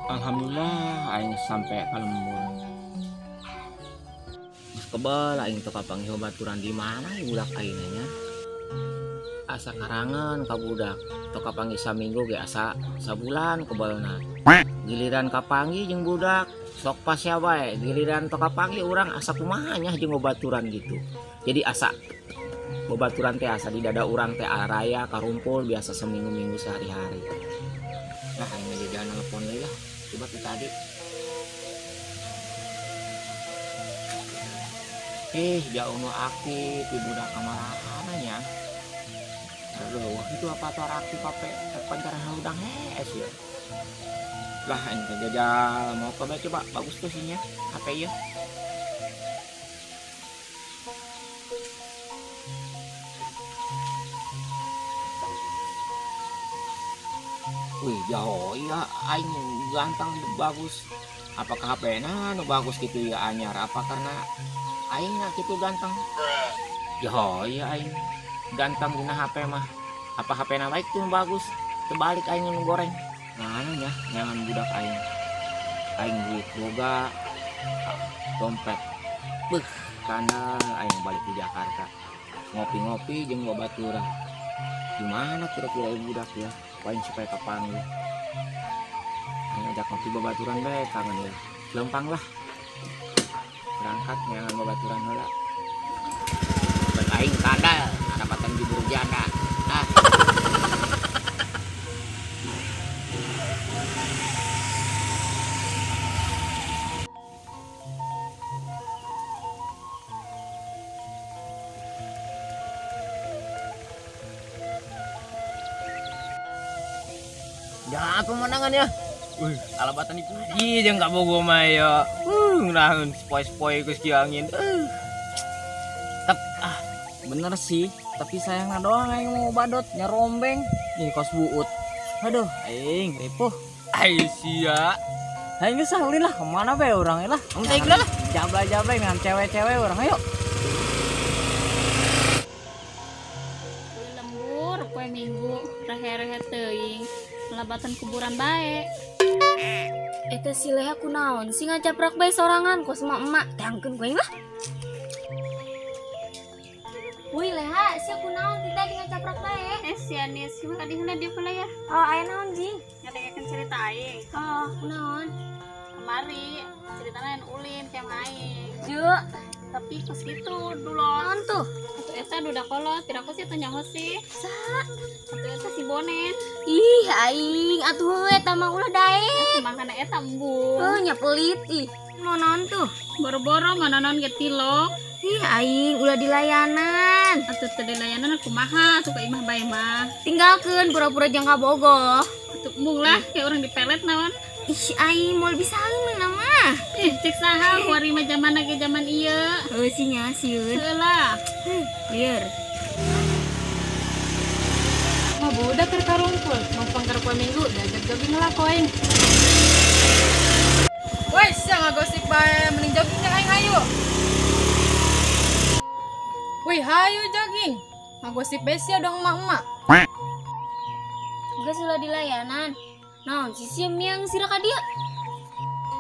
Alhamdulillah aing sampai ka lembur. Geus kebel aing teu kapanggih baturan di mana budak aing nya. Asa karangan ka budak, teu kapanggih saminggu ge asa sabulan kebelna. Giliran kapanggih jeung budak sok pas ya bae, giliran teu kapanggih urang asa kumaha nya jeung babaturan gitu. Jadi asa babaturan teh asa di dada urang teh araya karumpul biasa seminggu-minggu sehari-hari. Lah aing aja jangan telepon deui lah. Coba tuh tadi. Jauh nu aktif di budak kamarana nya. Aduh, itu apa tuh aktif apa pancaran udang hees ya. Lah aing teh jajal mau coba coba bagus tuh sihnya HP ieu. Wih, jauh iya aing ganteng bagus. Apakah HP na nu bagus gitu ya anyar apa karena aing na gitu ganteng? Jauh iya aing ganteng dina HP mah. Apa HP na baik tuh bagus? Terbalik aing nu goreng. Nah, nya jangan budak aing. Aing duit boga dompet. Beuh, kana aing balik di Jakarta. Ngopi-ngopi jeung babaturan. Gimana kira-kira budak ya? Paling supaya kapanggih. Aing ajak ngopi babaturan bae kangen ya. Lempang lah. Berangkat nyangan babaturan heula. Dompet aing kandal, adapatan jubur janda. Ah. Ya pemandangan ya. Wih, alabatan itu. Ih, jangan gak bogo mah ya. Ngeunaheun sepoi-sepoi geus kieu angin. Tep ah, bener sih, tapi sayangna doang aing mau badot nyarombeng nih kos buut. Aduh, aing ripuh. Ai sia. Aing geus ulin lah, kemana bae urang lah. Engke lah. Jabla-jabla dengan cewek-cewek urang ayo. Lembur poe Minggu, rehe-rehe teuing. Labatan kuburan bae. Eta si Leha kunaon sih ngacaprak bae sorangan kos emak-emak tangkeun ku aing lah. Wih Leha, sia kunaon ti tadi ngacaprak bae? Si Anis, cuma tadi heula dia pula ya. Oh, aya naon jing? Ngadengekeun cerita aing. Oh, kunaon? Kemari ceritana yang ulin kayak aing. Ju, tapi kos kitu dulu. Naon tuh? Atuh eta dudak kolot, tidak aku sih teu nyaho sih. Saha? Atuh eta si Bonen. Ih, aing atuh eta mah ulah daek. Mangkana eta embung. Heuh, nya pelit ih. Mau naon tuh? Boro-boro nganaon ge tilok. Ih, aing ulah dilayanan. Atuh teu dilayanan kumaha atuh ka imah bae mah. Tinggalkeun pura-pura jeung kabogoh. Atuh embung lah kayak orang dipelet naon. Ih, aing moal bisa aing mah. Ih, cek saha kuari mah zaman ge zaman ieu. Heuh sih nya sieun. Heuh lah. Lieur. Mau budak keur karumpul, numpang keur poe Minggu diajak jogging lah ku aing. Woi, sia ngagosip bae, mending jogging jeung aing hayu. Wih, hayu jogging. Ngagosip bae sia dong emak-emak. Geus ulah dilayanan. Naon sih sia miang sira ka dieu?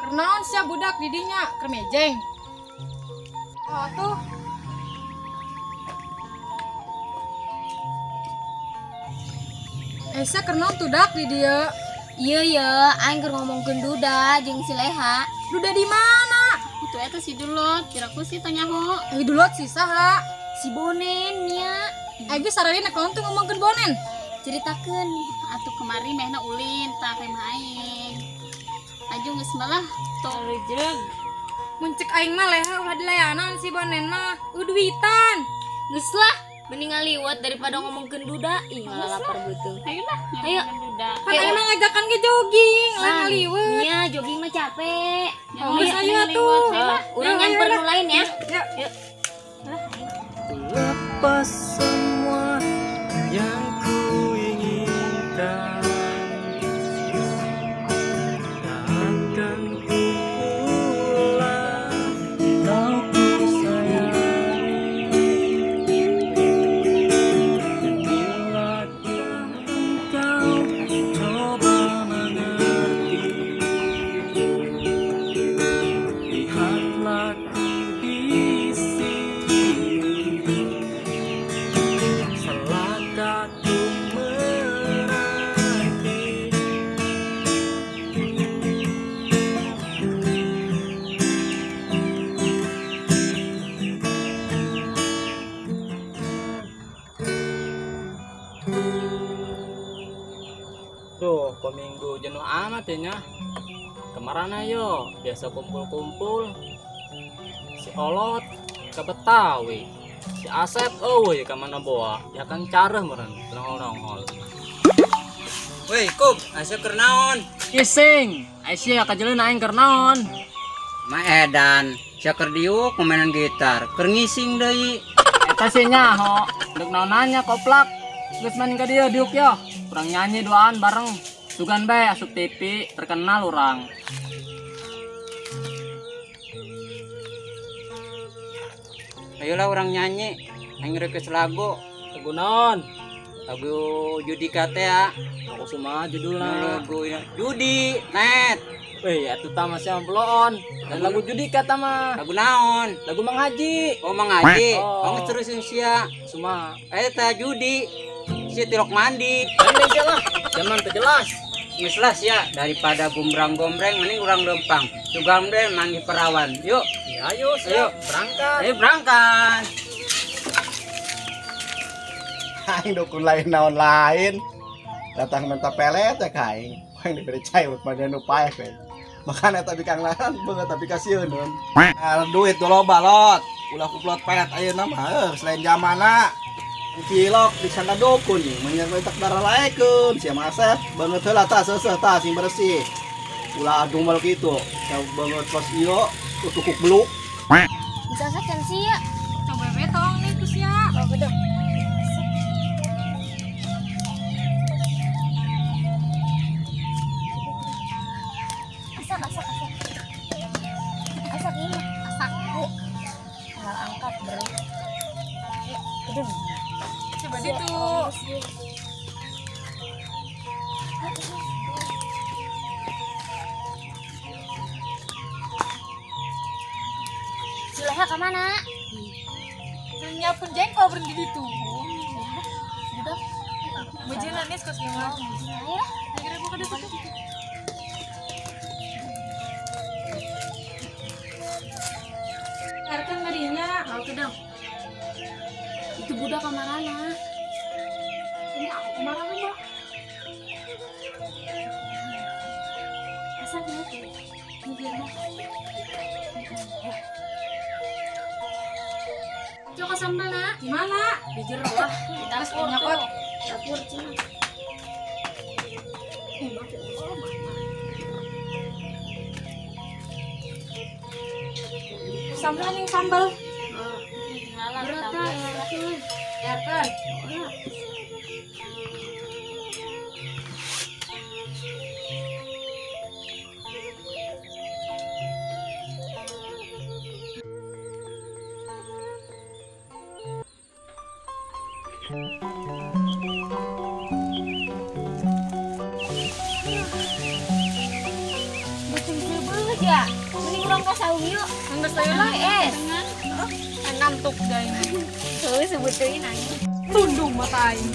Keur naon sia budak di dinya, keur mejeng. Oh tuh. Sia keur naon tudak di dieu? Iya ya, aing keur ngomongkeun Duda jeung si Leha. Duda di mana? Itu eta si Dulot, kira-kira sih teu nyaho. Dulot si saha? Si Bonen nya. Aing geus sararina naon tuh ngomongkeun Bonen? Ceritakeun. Atuh kemari mehna ulin tah ka imah aing. Aju geus malah tong lejeug. Mun cek aing mah Leha ulah dilayanan si Bonen mah. Duitan. Geus lah, mending ngaliwat daripada ngomongkeun Duda. Ih, malah lapar beuteung. Ayo lah, ayo. Duda. Pan aing mah ngajakan ge jogging, lain ngaliwet. Nya, jogging mah capek. Geus ayo atuh. Urang nyamper nu lain ya. Yuk. Lepas semua yang ku inginkan, takkan ku ulang kau ku sayangi. Dan bila kau coba mengerti, Tuh, kok minggu jenuh amat ya nya. Kemarin ayo, biasa kumpul-kumpul. Si Olot ke Betawi. Si Asep euy ka mana boa. Ya kan careuh meureun nongol-nongol. Woi, Kup, asa keur naon? Ising, sia kajeleun aing keur naon? Ma edan, sia keur diuk mainan gitar, keur ngising deui. Eta sih nyaho, deuk naon nanya koplak. Geus main ka dieu diuk yo. Urang nyanyi duaan bareng. Sugan bae asup TV, terkenal urang. Ayolah urang nyanyi, aing request lagu. Lagu naon? Lagu Judika teh ya. Aku semua judulna. Lagu Judi, net. Weh, atuh tah masih amploon. Dan lagu Judika tah mah. Lagu naon? Lagu Mang Haji. Oh, Mang Haji. Oh. Oh, terusin sia. Semua. Eta judi. Sia tilok mandi. Mending sia lah. Zaman teu jelas. Geus lah sia, daripada gombrang-gombreng mending urang lempang. Sugan deh manggih perawan. Yuk. Ya, ayo, siap. Ayo. Berangkat. Ayo berangkat. Aing dukun lain naon lain. Datang minta pelet ya ka aing. Aing diberi cai buat mana nu paeh we. Makana eta bikang lahan beungeut tapi kasieun. Duit do loba lot. Ulah kuplot pelet ayeuna mah selain zamana. Cilok di sana dukun nih, menyetak darah laekeun sia mah Asep beungeut heula tah seuseuh tah sing bersih. Ulah dumel kitu, sia beungeut kos ieu tukuk beluk. Bisa saken sia. Coba we tong nih ku sia. Oh, bedong. Asak, asak, asak. Asak ini, asak. Bu. Tinggal angkat, bro. Aduh. Coba ditu. Si Leha kemana? Nyiapun jengkol berhenti ditu. Udah. Bejana nih kos gimana? Ayo lah. Kira gua kada tutup. Arkan marinya. Oh, kedang. Itu budak kamarana. Ini aku kamarana, Mbak. Asal ya. Mikir mah. Cok sambal nak. Gimana? Di jero lah. Di dapur nyokot. Dapur cina. Sambal nih sambal. Berat ya kan. Betul betul ya. Mending urang ka saung yuk. Angges ayo lah. Es. Ngantuk dah ini. Tuh sebutin aja. Tundung mata aing.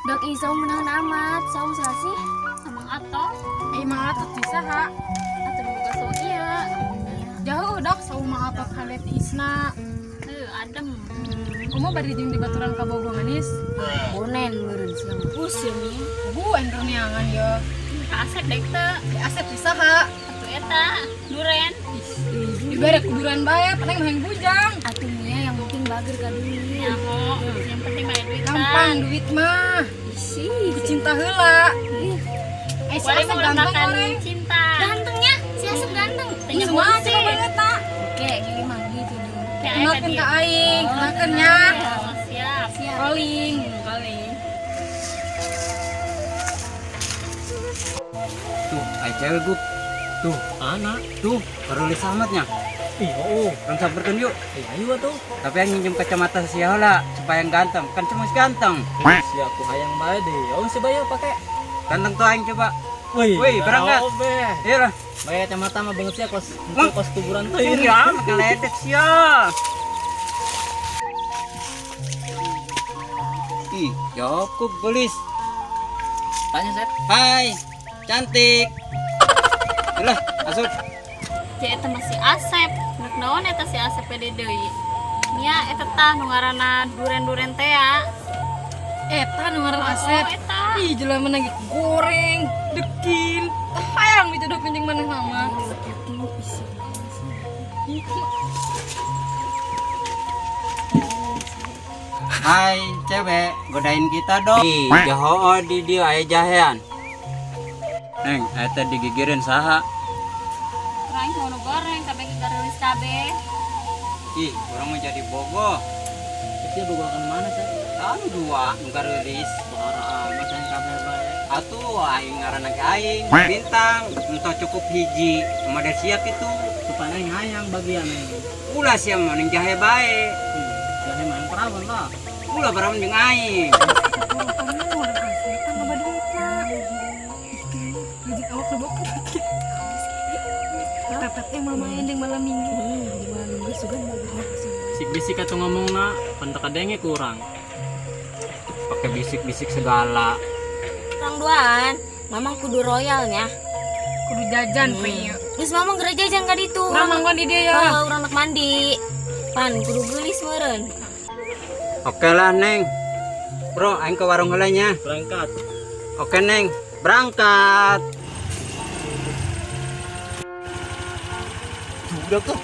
Dok Isau menang amat, saung sih? Sama Ato. Mang Atot bisa ha. Atau buka saung iya. Jauh dok saung Mang Atot halet isna. Adem. Kumaha bari jeung di baturan ka Bogor manis? Bonen meureun siang pusing nih. Bu ender neangan ye. Ka Asep dek teu. Di Asep bisa ha. Atuh eta duren. Dibere kuduran bae, penting mah bujang. Atuh nya yang penting bager ka duit. Nyaho, yang penting mah duit. Gampang duit mah. Isi, cinta heula. Eh si Asep ganteng orang. Cinta. Gantengnya, si Asep ganteng. Semua coba banget tak. Oke, gini mah gitu. Kenalkan ke aing, kenalkan nya. Siap. Siap. Calling, calling. Tuh, ai cewek gup. Tuh, anak. Tuh, baru amatnya. Ih, oh. Urang samperkeun yuk. Eh, ayo atuh. Tapi yang minjem kacamata sia heula supaya ganteng. Kan cuma ganteng. Sia aku hayang bae deh. Oh, si bae pakai. Ganteng tuh aing coba. Wih, wih, berangkat. Iya lah. Bae kacamata mah banget sia kos kos kuburan tuh. Iya, ngeledek sia. Ih, cukup gelis. Tanya, Sep. Hai, cantik. Ulah, asup. Ya eta masih Asep. Nek naon eta si Asep pede deui. Nya eta tah nu ngaranna duren-duren teh ya. Eta nu ngaran Asep. Ih, jelema lagi goreng, dekil. Hayang dijodohkeun jeung maneh mah. Hai cewek, godain kita dong. Ih, jaho di dieu aya jahean. Neng, eta digigireun saha? Urang mau goreng kabeh garulis kabeh. Ih, urang mau jadi bogoh. Itu bogoh kan mana sih? Anu dua, nu garulis. Bahara amat yang kabeh bae. Atuh aing ngaranna ge aing, bintang, entah cukup hiji, model siap itu. Supaya aing hayang bagian aing. Ulah sia mah ning jahe bae. Jahe mah perawan lah. Ulah perawan jeung aing. Malam minggu, di malam minggu sugan bagus. Bisik-bisik atuh ngomongna, pan teu kadenge kurang. Pakai bisik-bisik segala. Urang duaan, mamang kudu royalnya. Kudu jajan we. Geus mamang geura jajan ka ditu. Urang manggon di dieu ya. Oh, urang nak mandi. Pan kudu geulis meureun. Oke lah, Neng. Bro, aing ke warung heula nya. Berangkat. Oke, Neng. Berangkat. Budak tuh.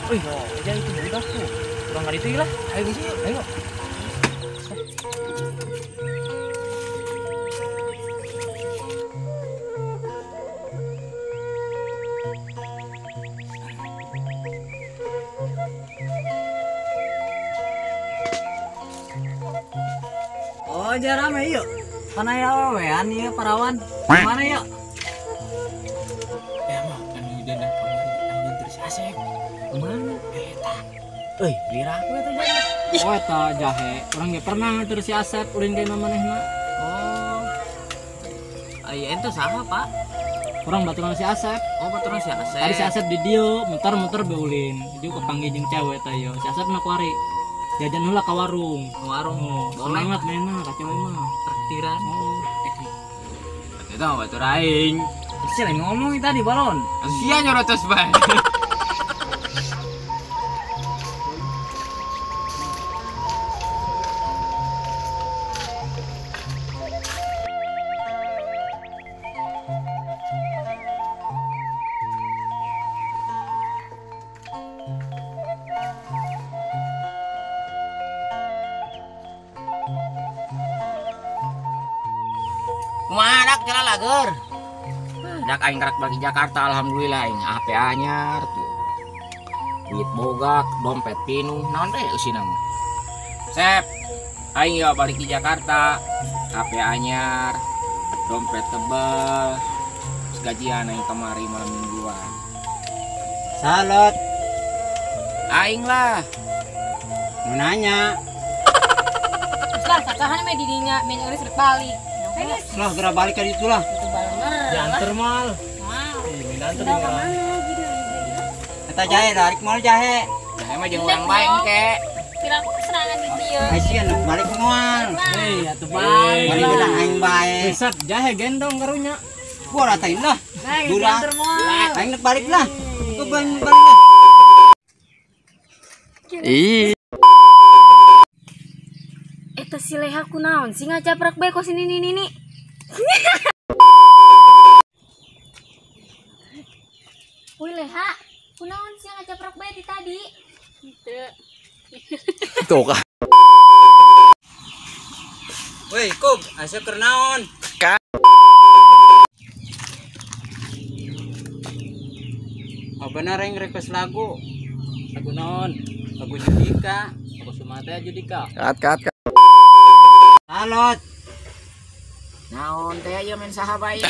Wih, aja itu budak tuh. Kurang kali itu lah. Ayo ke sini, ayo. Oh, jarame yuk. Mana ya wean ieu parawan? Mana yuk? Ya mah anu dandan kamari anjeun terus Asep. Mana? Eta. Euy, lira we eta jahe. Oh, eta jahe. Urang ge pernah terus si Asep ulin ka imah manehna. Oh. Aya ente saha, Pak? Urang baturan si Asep. Oh, baturan si Asep. Tadi si Asep di dieu muter-muter be ulin. Jadi kepanggih jeung cewek teh ieu. Si Asep mah kuari. Jajan heula ka warung. Ke warung. Oh, semangat mainna ka cewek mah. Traktiran. Oh. Eta mah batur aing. Sia lain ngomong tadi balon. Sia nyorotos bae. Kumaha dak cara lager? Dak aing gerak balik Jakarta alhamdulillah aing HP anyar tuh. Duit boga, dompet pinuh, naon teh eusina mah. Sep, aing ya balik di Jakarta, HP anyar, dompet tebal, terus gajian aing kemari malam mingguan. Salut. Aing lah. Mau nanya. Terus lah, katahan mah didinya, meh eulis rek balik. Lah gerak balik ka ditu lah. Diantar mal. Diantar Eta jahe darik moal jahe. Jahe mah jeung urang bae engke. Kira aku keserangan di dieu. Ai sia nu balik moal. Hei, atuh bae. Balik bedang aing bae. Buset, jahe gendong karunya. Gua ratain lah. Diantar moal. Aing nek balik lah. Gua balik lah. Ih. Eta si Leha kunaon sih ngacaprak bae kos ini nini. Wih Leha, kunaon sih ngacaprak bae di tadi? Henteu. Tuh kan. Woi, Kub, asa keur naon? Oh bener aing request lagu. Lagu naon? Lagu Judika. Lagu Sumatera Judika. Kat. Halo. Naon teh ieu main saha bae?